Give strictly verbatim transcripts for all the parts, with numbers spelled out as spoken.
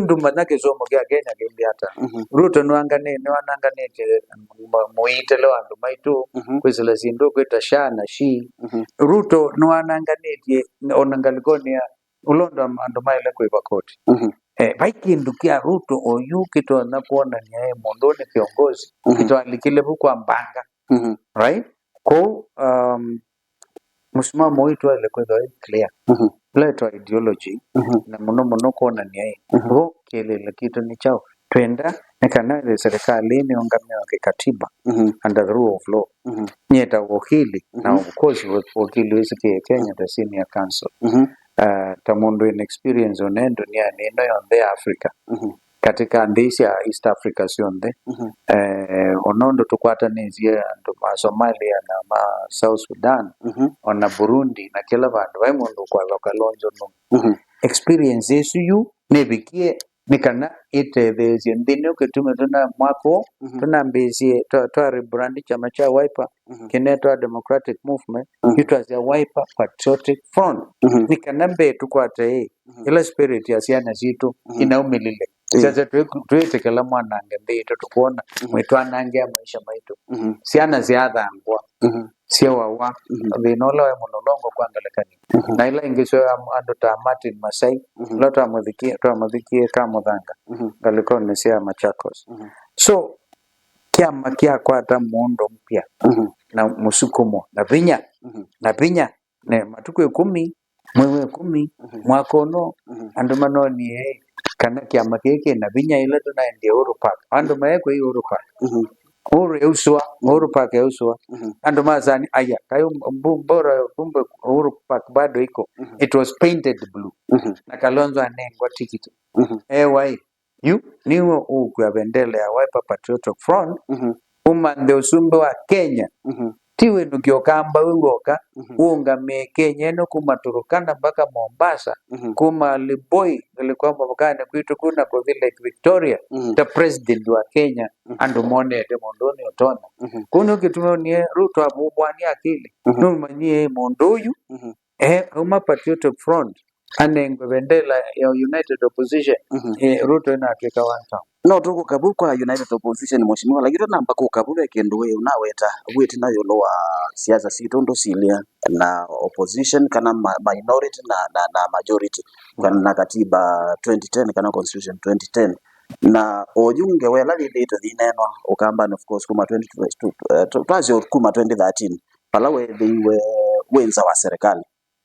Ndumanya kĩsomo kya Kenya kĩmbĩ ata. Mhm. Ruto nĩwangani-, nĩwananganĩtye mũ-, mũitĩle wa andũ maitũ, mhm, kwĩsĩla syĩndũ kwĩta SHA na SHIF. Mhm. Ruto nĩwananganĩtye ona ngalĩkonĩ ya ũla ũndũ am-, andũ maĩle kũĩva koti. Mhm. Eh, vai kĩndũ kya Ruto oyu kĩtonya kwonany'a e mũndũ nĩ kĩongozi, mhm, kĩtwalikile vu kwa mbanga. Mhm. Right? Kwoou, um, mũsimamo ũyũ twaĩle kwĩthĩwa wĩ clear. Mhm. Ũla wĩtawa ideology, mhm, na mũno mũno kwonany'a ĩ, mhm, vo kĩlĩle kitũ nĩ kyaũ. Twenda nĩ kana ĩthĩ serikali ĩĩ nĩũngamĩwe kĩkatiba, mhm, under the rule of law. Mhm. Nyie ta wakili, na, mhm, of course, wa-, wakili wĩsĩkĩe Kenya ta senior counsel. Mhm. Uh, ta mũndũ wĩna experience ũnene ndũnianĩ ĩno yonthe ya Africa. Mhm. Katika nthĩ sya East Africa syonthe. Mhm. Eh, ona ũndũ tũkwatanĩsye andũ ma Somalia na ma South Sudan, mhm, ona Burundi na kĩla vandũ, vai mũndũ ũkwatha Kalonzo nũũ. Mhm. Experience ĩsu yu nĩvikie nĩ kana ĩtetheesye nthĩ nĩ kĩtumi tũna mwaka ũũ, mhm, tũnambĩĩsye twa, twa rebrand kyama kya Wiper, mhm, kĩnetwa Democratic Movement, mhm, yu twasya Wiper Patriotic Front. Mhm. Nĩ kana mbee tũkwate ĩ, mhm, ĩla spirit ya syana sitũ, mhm, inaumĩlile. Ĩĩ. Sasa twĩ-, twĩtĩkĩla mwanange nthĩ itũ tũkwona, mhm, mwĩtwanangĩa maisha maitũ. Mhm. Syana syathangwa, mhm, syawawa, mhm, thĩna ũla waĩ mũlolongo kwa ngelekany'o. Mhm. Na ĩla ĩngĩ syo ya andũ ta Martin Masai, mhm, ũla twamũthikie, twamũthikie Kamũthanga, mhm, ngalĩkonĩ sya Machakos. Mhm. So, kyama kyakwata muundo mpya, mhm, na mũsukumo, na vinya, mhm, na vinya, ne matukũ ĩkũmi, mwei wa ĩkũmi, mhm, mwaka ũno, mhm, andũ manonie kana kyama kĩĩ kĩna vinya ĩla tũnaendie Uhuru Park. Andũ maekwe Uhuru Park. Mhm. Uhuru eusũa, Uhuru Park eusũa. Mhm. Andũ masani, aya, kayo mbu-, mbora kumbe Uhuru Park bado iko. Mhm. It was painted blue. Mhm. Na Kalonzo anengwa tikiti. Mhm. Ewa ĩ, yu nĩwe ũkua vendela ya Wiper Patriotic Front, mhm, ũmanthe ũsumbĩ wa Kenya. Mhm. Ti wĩnũkye ũkamba wĩ w'oka, mhm, ũũngamĩe Kenya ĩno kuma Turkana mpaka Mombasa, mhm, kuma Liboi, ngalĩko ya mũvakanĩ kwitũ kũu na kũthi Lake Victoria, mhm, ta president wa Kenya, mhm, andũ monete mũndũ ũũ nĩũtonya. Mhm. Kũu nĩkyo kĩtumi ũnie Ruto avũvwa nĩ akili. Mhm. Nũmanyie mũndũ ũyu, mhm, eh, auma Patriotic Front, anengwe vendela ya United Opposition, mhm, eh, Ruto ĩnatw'ĩka one term. No tũkũka vu kwa United Opposition, Mheshimiwa, lakini tũnamba kũka vu ve kĩndũ wĩ ũnaweta vu ĩtina ĩũlũ wa siasa sitũ ndũsilye na opposition kana ma-, minority na, na, na majority, kana na katiba twenty ten kana constitution twenty ten. Na oyu ngewa ĩla yĩthĩĩtwe yĩneenwa Ũkambanĩ, of course, kuma twenty, tw-, tw-, eh, tw-, twasyo kuma twenty thirteen, vala weethĩiwe wĩ nza wa serikali.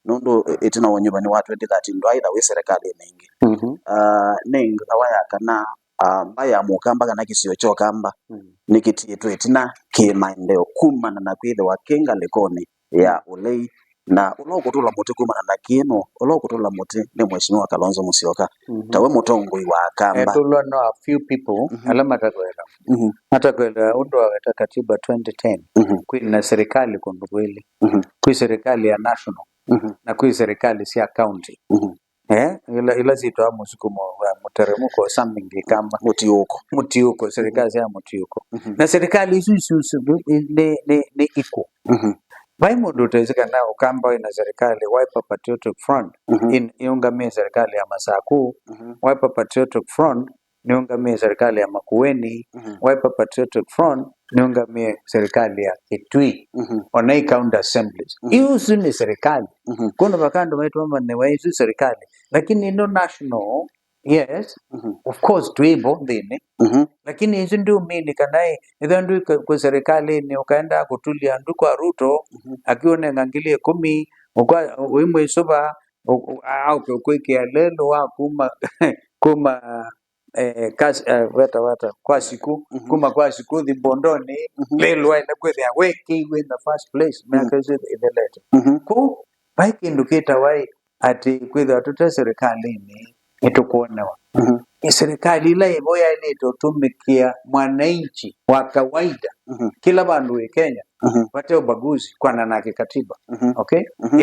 Nũndũ ĩ-, ĩtina wa ũnyuvani wa twenty thirteen ndwaĩtha wĩ serikalĩnĩ ĩngĩ. Mhm. Ah, nĩ ngewa ya kana, ah, mbaĩ ya Mũkamba kana kĩsio kya Ũkamba, mm, nĩkĩtiĩtwe ĩtina kĩ maendeeo kumana na kwĩthĩwa kĩ ngalĩkonĩ ya, mm, ũlei, na ũla ũkũtũla mũtĩ kumana na kĩĩ nũũ? Ũla ũkũtũla mũtĩ nĩ Mheshimiwa Kalonzo Musyoka, mhm, tawe mũtongoi wa Akamba. Etũlwa no a few people, mhm, ala matakwelewa. Mhm. Matakwelewa ũndũ waweta katiba twenty ten. Mhm. Kwĩ na serikali kũndũ kwĩlĩ. Mhm. Kwĩ serikali ya national, mhm, na kwĩ serikali sya county. Mhm. Eh, ila, ila syĩtawa mũsukumo wa mũteremko or something Kĩkamba. Mũtiũko. Mũtiũko, serikali, mhm, sya mũtiũko. Mhm. Na serikali isu, isu, isu nĩ, nĩ, nĩ, nĩ equal. Mhm. Vai mũndũ ũtesĩ kana Ũkamba wĩna serikali, Wiper Patriotic Front, mhm, in-, ĩũngamĩe serikali ya Masaku, mhm, Wiper Patriotic Front nĩũngamĩe serikali ya Makueni, mhm, Wiper Patriotic Front nĩũngamĩe serikali ya Kitui, mhm, ona i county assemblies. Mhm. Isu nĩ serikali. Mhm. Kũndũ vaka andũ maitũ mamanyĩwa isu serikali. Lakini ĩno national, yes, mhm, of course, twĩ vo nthĩnĩ. Mhm. Lakini isu ndiũmini kana ĩ, ĩtha ndwĩ kwĩ serikalĩnĩ ũkaenda kũtulya ndu kwa Ruto, mhm, akiũnenga ngili ĩkũmi, ũkwa-, ũimwĩsũva, ũ-, ũ-, a-, auke ũkwĩkĩa lelũ wa kuma, kuma eh, kas-, eh, weta, weta, kwa siku, mhm, kuma kwa siku thi Mbondoni, mhm, lelũ waĩle kwĩthĩa wekĩiwe in the first place, mhm, myaka ĩsu ĩthelete. Mhm. Kũu, vai kĩndũ kĩtawa ĩ, atĩ kwĩthĩwa tũte serikalĩnĩ, nĩtũkwonewa. Mhm. Ĩ serikali ĩla ĩvo yaĩlĩte ũtũmĩkĩa mwananchi wa kawaida, mhm, kĩla vandũ wĩ Kenya, mhm, vate ubaguzi, kwana na kĩkatiba. Mhm. Okay? Mhm. Ĩla